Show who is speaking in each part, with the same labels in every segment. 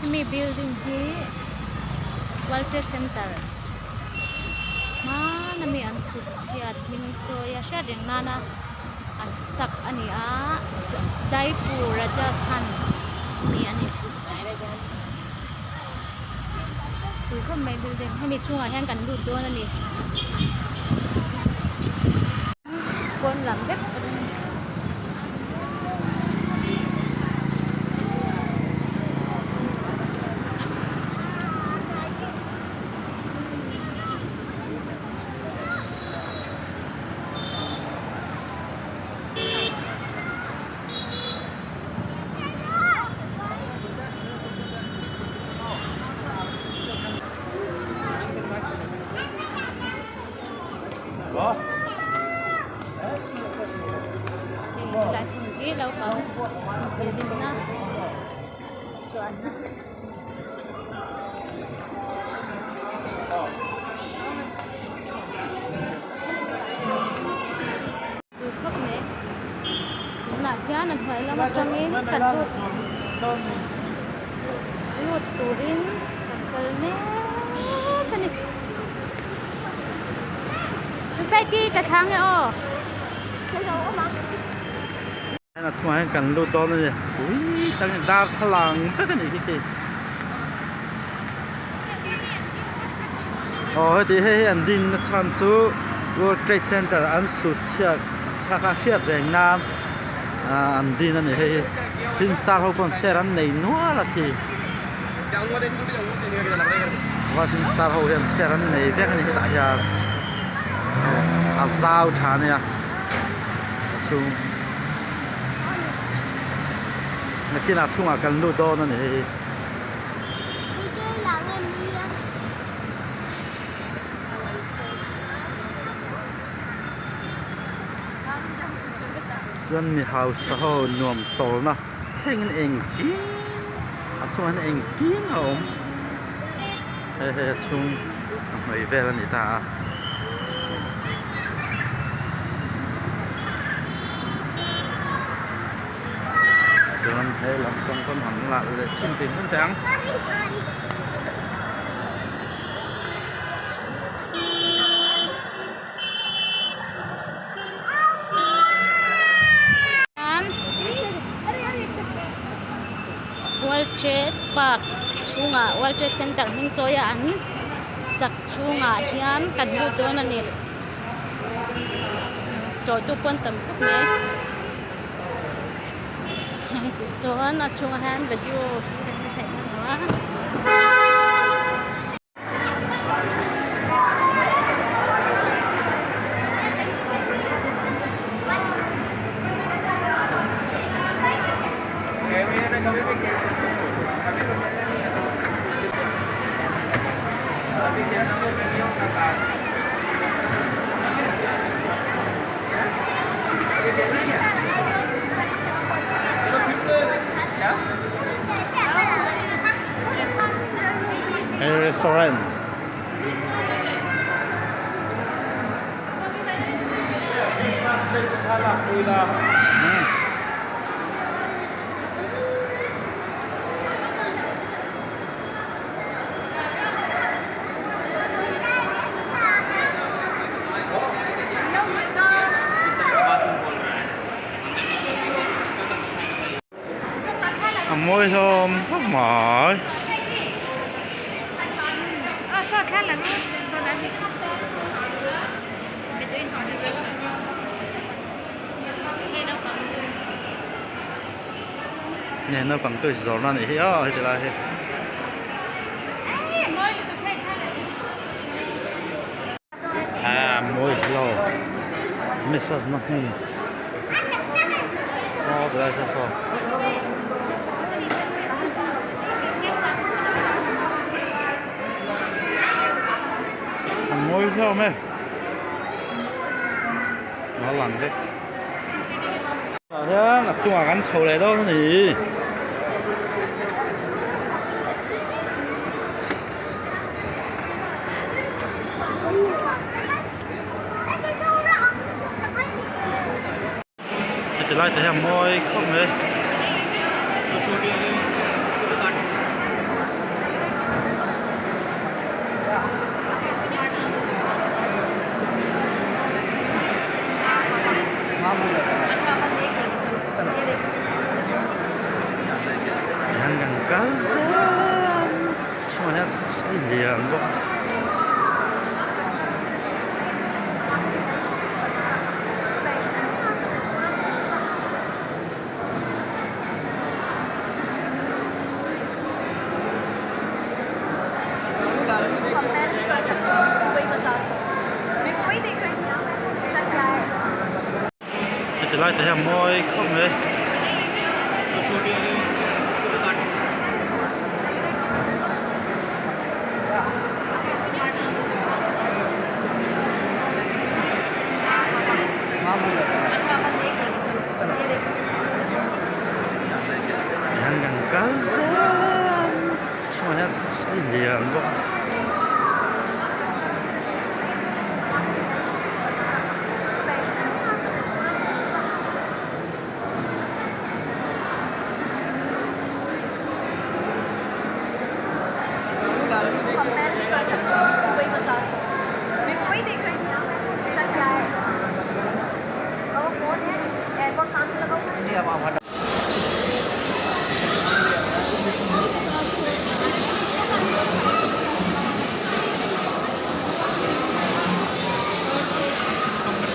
Speaker 1: Hemi building hi World Trade Center hmana mi an sut chhiat hming chawi a hriat reng nana an sak a ni a Jaipur Rajasthan mi a ni. Pui khawp mai building hemi chhungah hian kan lut dawn a ni. Pawn lam vek a ni. Hei lai hmun hi naupang inhlimna chuan Tui khawp mai tunah hian a hnuai lam atangin kan lut lut turin kan kal mek a ni Feki ka thlang e aw
Speaker 2: a chungah hian kan lut dawn a ni ui tak a ni darthlalang vek a nih hi khi aw heti hei hi an din na chhan chu World Trade Center an sut chhiat kha kha hriat reng nan ah an din a ni hei hi film star ho pawn share an nei nual a khi film star ho hian share an nei vek a ni hetah hian a zau tha a nia a chhung nakinah chhungah kan lut dawn a ni hei hi. Chuan mi hausa ho nuam tawlna thlengin engkim a chhungah hian engkim a awm hei hei a chhung a hnawih vel a ni ta a. Chuan he lam tawng pawn han lah leh thin tih hmun teh ang.
Speaker 1: World Trade Park chhungah World Trade Center hming chawia an sak chhungah hian kan lut dawn a ni. Tlawhtu pawn tam khawp mai. Hei tichuan a chhungah hian video kan en theih dawn lo a.
Speaker 2: Hei restaurant A mawi hlawm khawp mai. Nge naupang toys zawrhna a nih hi aw heti lai hi. A mawi hlawm massage na hmun saw tilai saw saw. A mawi hlawm e. A lang vek. Tah hian a chungah kan chho leh dawn a ni. Heti lai te hian mawi khawp mai. lian bawk a. Heti lai te hian mawi khawp mai. Hian kan kal zel a chhungah hian thil lian bawk a.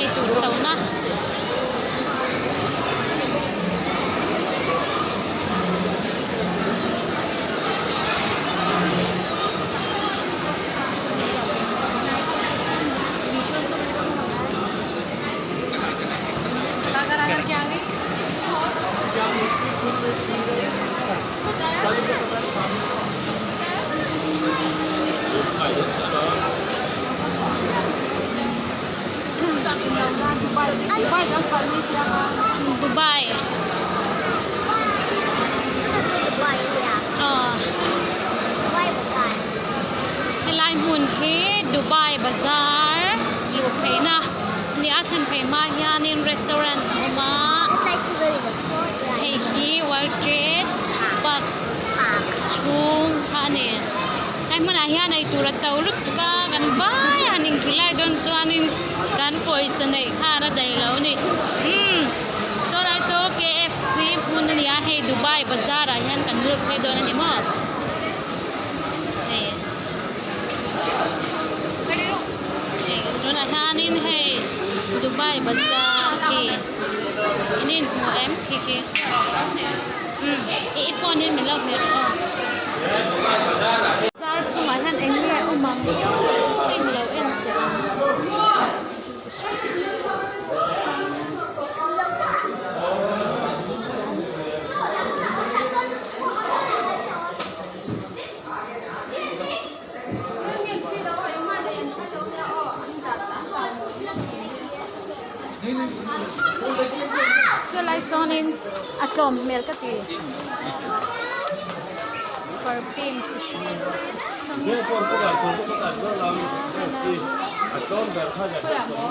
Speaker 1: Eitur tona. Dubai helai hmun hi Dubai bazar luh theihna a ni a thlen theih hma hianin restaurant a awm a hei hi world trade park chhung kha a ni he hmunah hian eitur a to lutuk a kan vai a han inkhilai dawn chuanin kan pawisa neih khan a daih lo a ni umm saw lai chu KFC hmun a ni a hei Dubai bazar ah hian kan lut phei dawn a ni maw hei hei tunah hianin hei Dubai bazar khi in inhmu em khi khi umm i phone in min lo hmeh rawh aw bazar chhungah hian eng nge awm ang hei mi lo en teh ang chi hrang hrang. Chulai sawnin a tlawm hmel ka ti perfume chi hrang hrang khawiah maw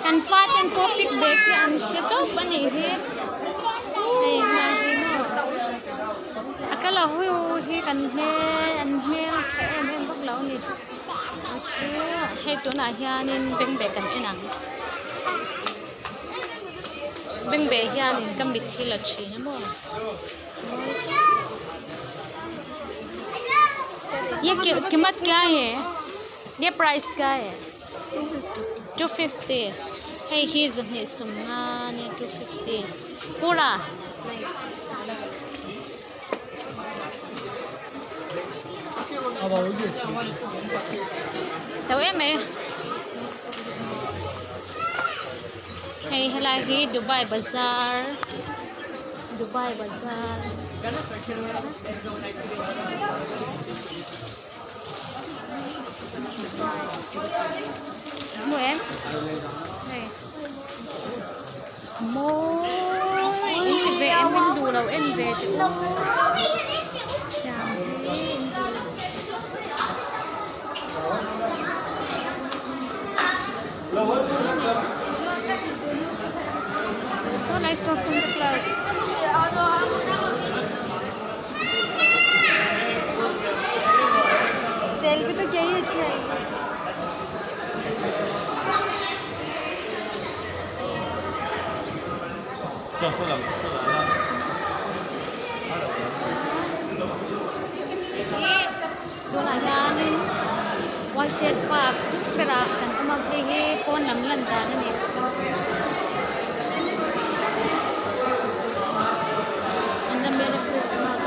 Speaker 1: kan faten pawh pic bag hi an hre tawp a nih hi hei hna hi maw a kal a hu hi kan hmel an hmel tha em em vak lo a ni hei tunah hianin bengbeh kan en ang bengbeh hianin ka mit hi la thin a maw. Ye कीमत क्या है ये price क्या है 250 hei hi zahnih sumna ania 250 pura to em mai hei helai hi Dubai bazar. Dubai bazar hmu em hei mawi in ti ve em in duh lo en ve teh u tiang hi in duh lo. So nice to Santa Claus.
Speaker 3: Selfie तो क्या ही अच्छी आएगी।
Speaker 1: State Park chung berah kan awm a hei hi pawn lam lan dan a ni. And a merry Christmas.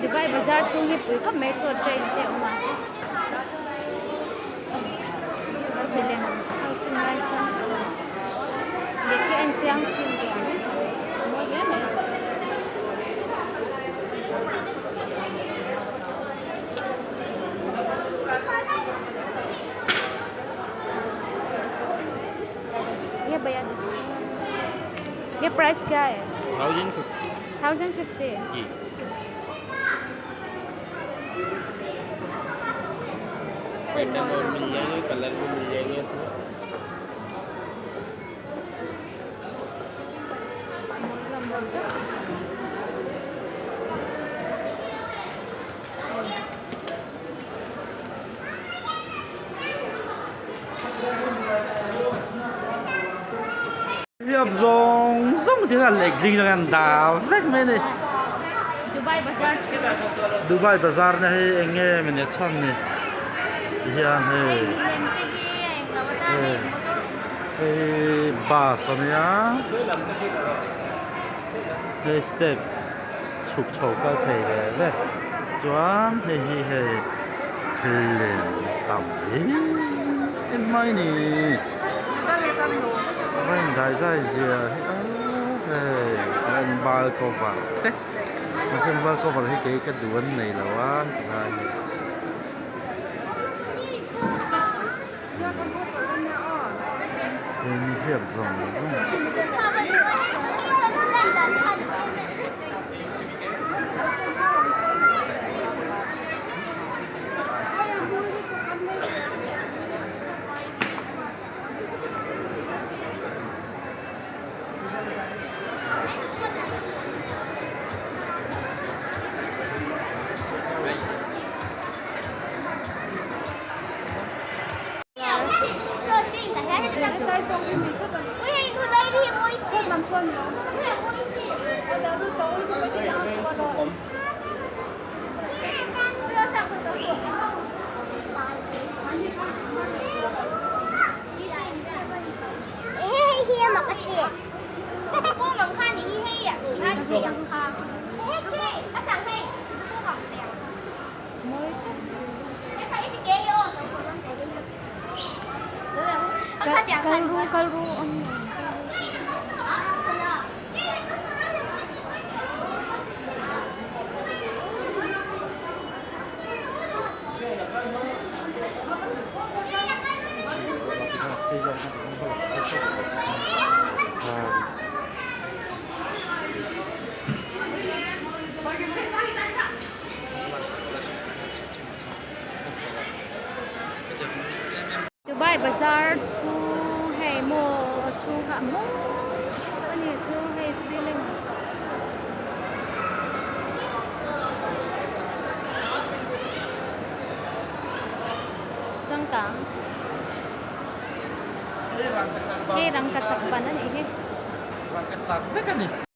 Speaker 1: Dubai bazar chhung hi pui khawp mai saw train te a awm a milem ho chu ngai sang leh khi a inchiang chhin ve ang a mawi hle mai. ये भैया ये price क्या है
Speaker 4: 1050।
Speaker 1: 1050।
Speaker 4: जी। Pattern और मिल जाएंगे, कलर भी मिल जाएंगे इसमें।
Speaker 2: Hiap zawng zawng te hian lek ding zawng hian dah vek mai a ni.
Speaker 1: Dubai bazar
Speaker 2: Dubai bazar na hi eng nge mawni a chhan ni ti hian hei hei bus a nia hei step chhuk chho kal phei ve ve chuan hei hi hei thil lem tam em em mai a ni. A indai zai zia hi a hei a bal cover te mahse bal cover hi kei ka duh an nei lo a tilai hi. Heng hiap zawng zawng.
Speaker 1: Kal ru kal ru Dubai bazar chhung hei maw chhung kha a mawi tak a ni chu hei ceiling changkang hei rangkachak ban a nih hi.
Speaker 2: Rangkachak vek a ni.